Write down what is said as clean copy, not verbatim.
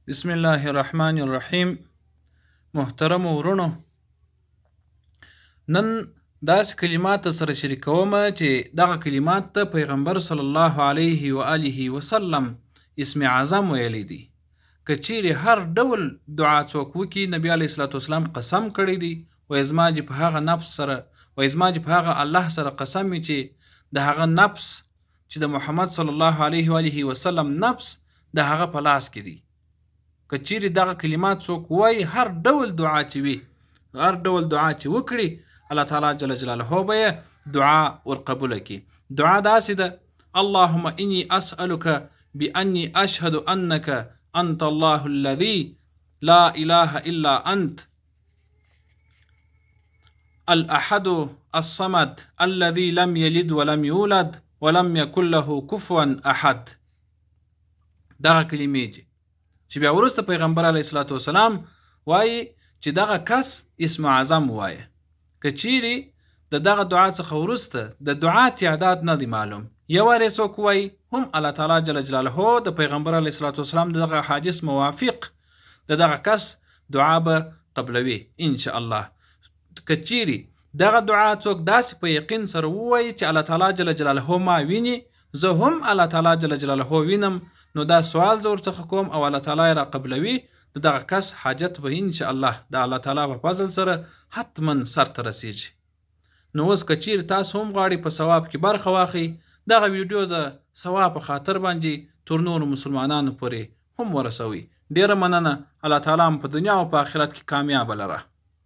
بسم الله الرحمن الرحیم. محترم ورونو، نن داسې کلمات سره شریکوم چې دغه کلمات ته پیغمبر صلی الله علیه و آله وسلم اسم اعظم ویلی دی. که چیرې هر ډول دعا څوک وکړي، نبی علیه الصلاة والسلام قسم کړی دی، وایي زما چې په هغه نفس سره، وایي زما چې په هغه الله سره قسم وي چې د هغه نفس چې د محمد صلی الله علیه و آله وسلم نفس د هغه په لاس کې دی، که چیرې دغه کلمات څوک ووایي، هر ډول دعا چې وي، هر ډول دعا چې وکړي، الله تعالی جل جلاله به یې دعا ورقبوله کړي. دعا داسې ده: اللهم اني اسألك بأني أشهد أنك أنت الله الذي لا إله إلا أنت الأحد الصمد الذي لم يلد ولم يولد ولم يكن له كفوا أحد. دغه کلمې چې بیا وروسته پیغمبر علیه الصلاة والسلام وایي چې دغه کس اسم اعظم وایه. که چیرې د دغه دعا څخه وروسته د دعا تعداد نه دی معلوم، یو وار یې څوک وایي هم الله تعالی جل جلاله د پیغمبر علیه الصلاة والسلام د دغه حدیث موافق د دغه کس دعا به قبلوي ان شاء الله. که چیرې دغه دعا څوک داسې په یقین سره ووایي چې الله تعالی جل جلاله ما ویني، زه هم الله تعالی جل جلاله وینم، نو دا سوال زه ورڅخه کوم او الله تعالی یې را قبلوي، د دغه کس حاجت به ان شاء الله د الله تعالی په فضل سره حتما سرته رسیږي. نو اوس که چیرې تاسو هم غواړئ په ثواب کې برخه واخلئ، دغه ویډیو د ثواب په خاطر باندې تر نورو مسلمانانو پورې هم ورسوئ. ډیره مننه. الله تعالی مو په دنیا او په آخرت کې کامیابه لره.